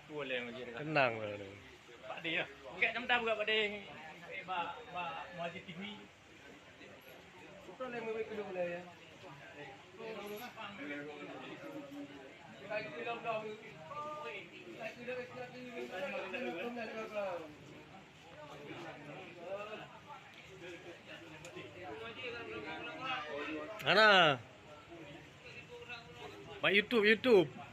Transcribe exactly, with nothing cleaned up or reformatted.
Tenang lah. Pak Deh ya. Okey, dah dah buka Pak Deh. Ba ba Muaji T V. Hana. Bak YouTube, YouTube.